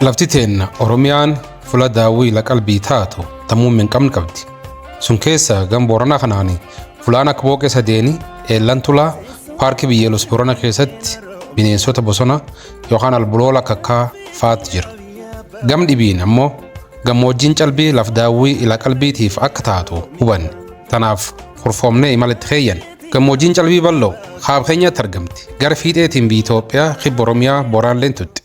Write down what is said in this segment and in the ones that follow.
Lafti teenna Oromiyaan fula daawwii la qalbii taatu tamuun hin qabne qabdi. Sun keessa gam Booranaa kanaani fulaan akka booqee sadeeni eellan tulaa paarkii biyyeelus Boorana keessatti bineensota bosona yookaan albuloola kakkaa faatti jira. Gam dhibiin ammoo gammoojjiin calbii laf daawwii ila qalbiitiif akka taatu hubanne. Tanaaf kurfoomnee imala itti keeyyan. Gammoojjiin calbii bal'oo kaab keenyatti argamti. Gara fiixeetiin biyya Itoophiyaa kibba Oromiyaa Booraan tutti.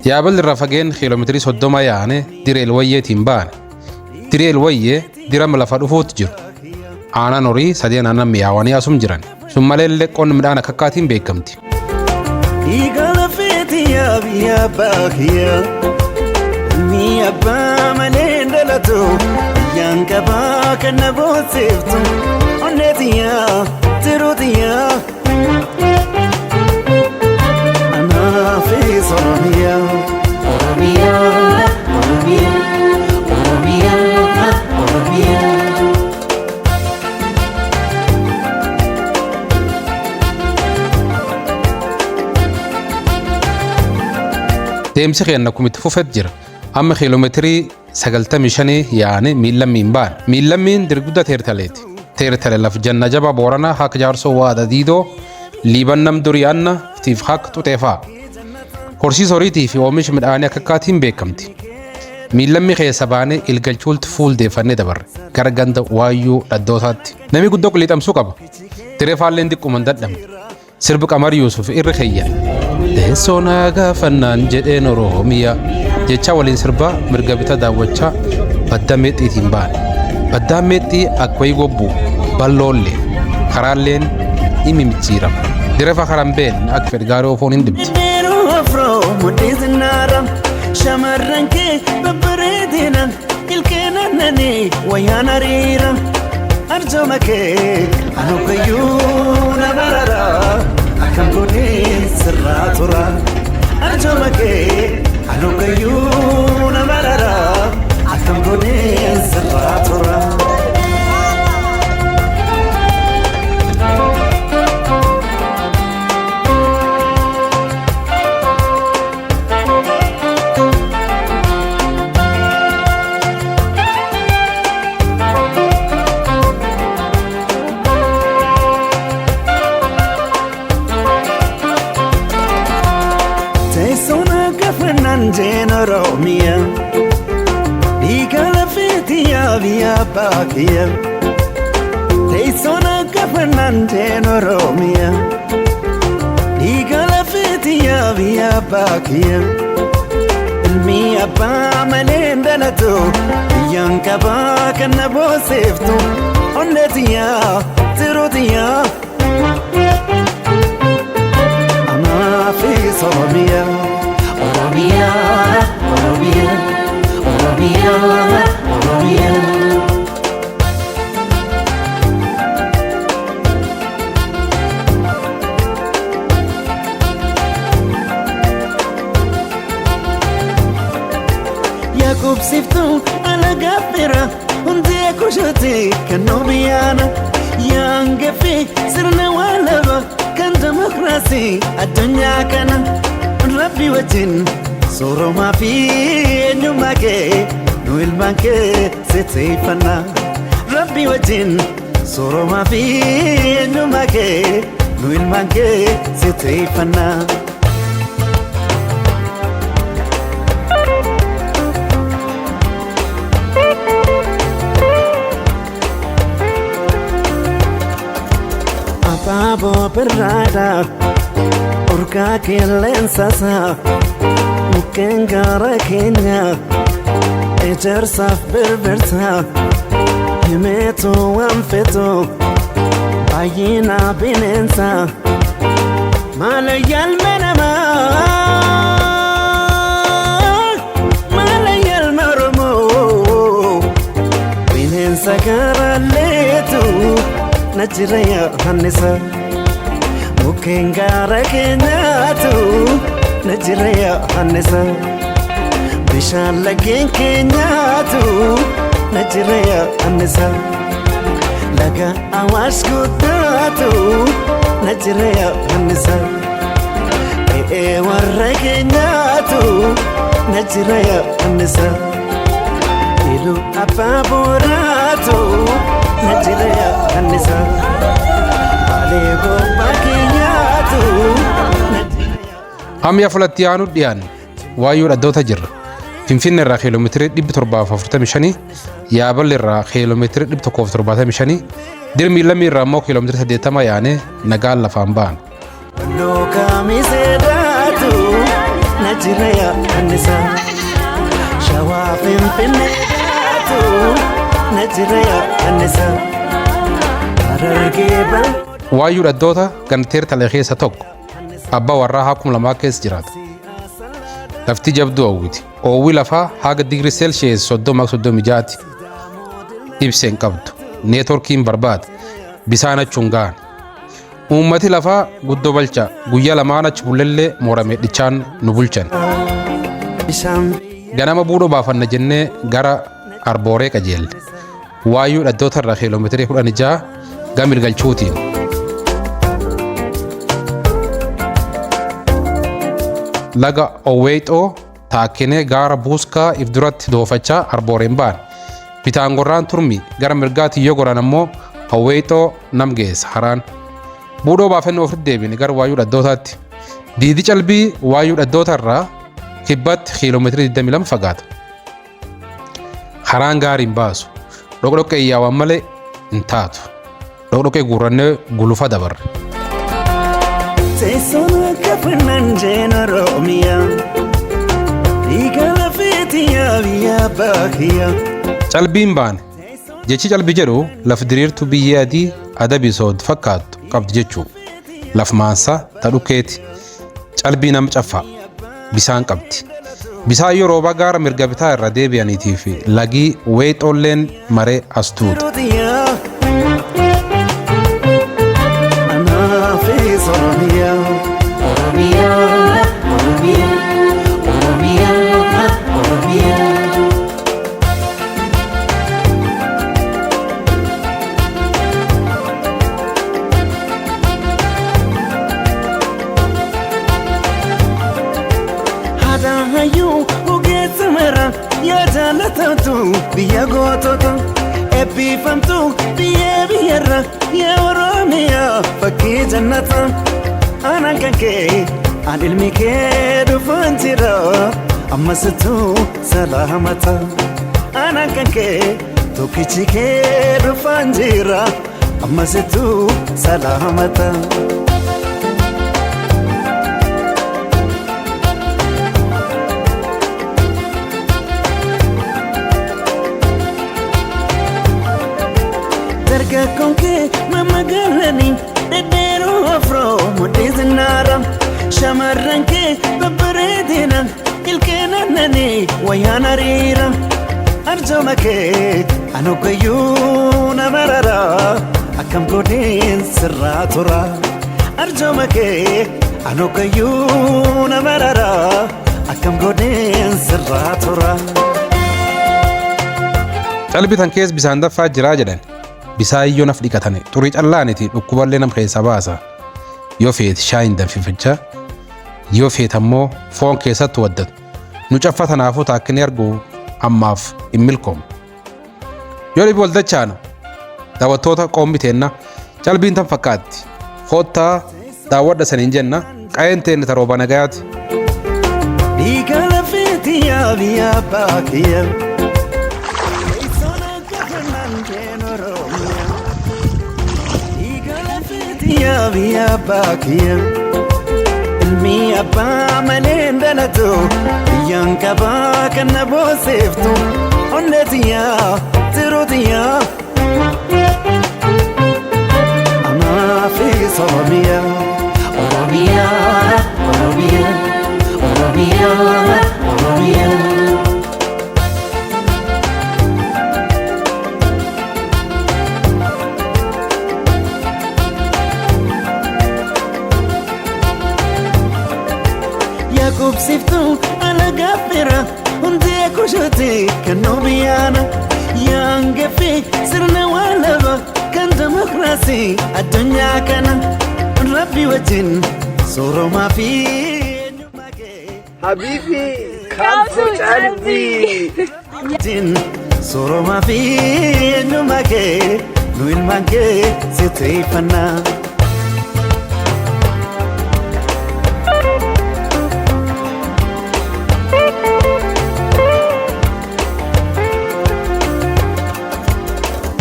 Yaaballi irraa fageen kiiloomeetirii 30 yaane diree Elwayyeetiin baane. Diree Elwayyee dirama lafa dhufuutti jiru. Aanaan horii sadeen aannan mi'aawanii asum jiran. Sun maleellee qonni midhaan akkakkaatiin beekamti. Dhiiga lafeetiyaa biyya abbaa kiyya. Ilmi abbaa malee hin dhalatu. Biyyaan qabaa kan na boonseeftu. Onneetiyyaa tiruutiyyaa. Anaafis Oromiyaa. Oromiyaa. Oromiyaa. Oromiyaa. Oromiyaa. Deemsi keenya akkuma itti fufet jira. Amma kiiloomeetirii 95 yaane miillammiin baane. Miillammiin dirgudda teertaleeti. Teertale laf janna jaba Booranaa haka jaarsoo waada diidoo liiban nam durii anna tiif haka xuxeefaa. Horsiisa horiitii fi oomisha midhaanii akkakkaatiin beekamti. Miillammi keessa baanee ilgalchuulti fuuldeeffannee dabarre gara ganda waayyuu dhaddootaatti. Namni guddoo qillixamsuu qaba. Tirefaalleen xiqquma hin dadhabne. Sirbi Qamar Yuusuf irri keeyyan. Teessoo naa gaafannaan jedheen Oromiyaa. Jecha waliin sirbaa mirga bita daawwachaa badda meexxiitiin baane. Baddaan meexxii akka wayii gobbuu bal'oollee karaalleen dhimmi micciirama. Direfa karaan been akka fedhe gaarii oofuun hin dhibdi. Yeroo afroo mudhii zinnaara shamarran kee babbareedina ilkeen aannanii wayyaan hariira arjooma kee anukayyuu na barara akkam godhee sirraa tura arjooma kee anukayyuu na barara akkam godhee sirraa tura. Teessoo gaafannaan jeen Oromiyaa. Dhiiga lafeetiyaa biyya abbaa kiyya. Teessoo gaafannaan jeen Oromiyaa. Dhiiga lafeetiyaa biyya abbaa kiyya. Ilmi abbaa malee hin dhalatu. Biyyaan qabaa kan na boonseeftu. Onneetiyaa tiruutiyaa. Anaafis Oromiyaa. Oromiyaa. Oromiyaa. Oromiyaa. Oromiyaa. Yaaqubsiftuu alagaa fira hundee kushuuti kan nubiyaana yaangafi sirna waalaba kan demokiraasii addunyaa kana rabbi wajjin sooromaa fi eenyummaa kee nu ilmaan kee sitteeffannaa rabbi wajjin sooromaa fi eenyummaa kee nu ilmaan kee sitteeffannaa. Abaaboo birraadha urgaa qilleensasaa mukkeen gaara keenya ejersaaf birbirsa himeetu waan fetu. Baay'ina bineensa maala yaalma namaa maala yaalma Oromoo bineensa gaaraleetu na jira yaannisa mukkeen gaara keenyaatu na jira yaannisa bishaan laggeen keenyaatu na jira yaannisa. Laga Awaash guddaatu na jira yaannisa. Qe'ee warra keenyaatu na jira yaannisa. Iluu abbaa booraatu na jira yaannisa. Baalee gobbaa keenyaatu na jira. Amma fulatti aanu dhiyaanne Waayyuu Dhaddoota jirra. Finfinne irraa kiiloomeetirii 745, Yaaballi irraa kiiloomeetirii 175, Dirmii Lammii irraa immoo kiiloomeetirii 80 yaanee nagaan lafaan ba'an. Lookaami seedaatu na jira yaannisa. Shawaa Finfinneedhaatu na jira yaannisa. Harargee bal. Waayyuu Dhaddoota ganteer talee keessa tokko abbaa warraa haa 2000 keessa jiraata. Lafti jabduu hawwiti. Oowwi lafaa haga digirii seelshiyees 30 36ti. Ibseen qabdu. Neetworkiin barbaada. Bisaan achuun gahan. Uummati lafaa guddoo balcha guyyaa lamaan achi bullellee moorame dhichaan nu bulchan. Bishaan Ganama buudhoo baafanna jennee gara Arbooree qajeelle. Waayyuu Dhaddoota irraa kiiloomeetirii 16 gamil galchuutiin. Laga Oweexoo taakkinee gaara Buuskaa if duratti doofachaa Arbooreen ba'an. Bitaan gorraan turmi gara mirgaatti yoo goran ammoo Oweexoo nam geessa haraan. Buudhoo baafannoo ofitti deebine gara Waayyuu Dhaddootaatti. Diidi Calbii Waayyuu Dhaddoota irraa kibbatti kiiloomeetirii 22 fagaata. Haraan gaariin baasu. Dhoqdhoqqee yaawwan malee hin taatu. Dhoqdhoqqee guurrannee gulufa dabarre. Teessoon akka fannaan jeen Oromiyaa. Dhiiga lafeetiyaa biyya baakiyyaa. Calbiin baane. Jechi calbi jedhu laf diriirtuu biyyee adii adabii sood fakkaattu qabdi jechuu. Laf maansaa ta dhukkeeti. Calbii nama caffaa. Bisaan qabdi. Bisaan yoo roobaa gaara mirga bitaa irra deebi'aniitii fi lagii weexoolleen maree as tuuta. Oromiyaa. Anaafis Oromiyaa. Oromiyaa. Oromiyaa. Oromiyaa. Oromiyaa. Haadha hayyuu ogeessa mara yaa jaallatamtu biyya gootota eebbifamtu biyya biyyarra yaa Oromiyaa fakkii jannata anaan kan kee an ilmi kee dhufan jira ammasittuu salaamata anaan kan kee tokkichi kee dhufan jira ammasittuu salaamata. Dargaggoon kee mammagaalanii dhedheeroo afroo mudhii zinnaara shamarran kee babbareedina ilkeen aannanii wayyaan hariira arjooma kee anoggayyuu na marara akkam godheen sirraa tura arjooma kee anoggayyuu na marara akkam godheen sirraa tura. Calbi tan keessa bisaan daffaa jiraa jedhan. Bisaan yoo naf dhiqatane xurii callaaniti dhukkuballee nam keessaa baasa. Yoo feete shaayin danfifachaa yoo feete ammoo foon keessatti waddatu. Nu caffa tanaafuu taakkinee argu ammaaf hin milkoomu. Yoo dhibi waldachaana daawwattoota qoommi teenna calbiin tan fakkaatti. Koottaa daawwadha saniin jenna qa'een teenna tarooba nagayaati. Dhiiga lafeetiyaa biyya baakiyyaa. Teessoon akka fannaan jeen Oromiyaa. Dhiiga lafeetiyaa biyya baakiyyaa. Ilmi abbaa malee hin dhalatu biyyaan qabaa kan na boonseeftu onneetiyyaa tiruutiyyaa. Qabsiiftuu alagaa fira hundee kushuuti kan nu biyyaana. Yaangeffi sirna waalaba kan demokiraasii addunyaa kana. Rabbi wajjin sooromaa fi eenyummaa kee. Habibi, come to Chalbi. Wajjin sooromaa fi eenyummaa kee nu ilmaan kee si tiifannaa.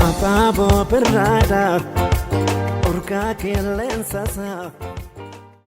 Abaaboo birraadha urgaa qilleensasaa.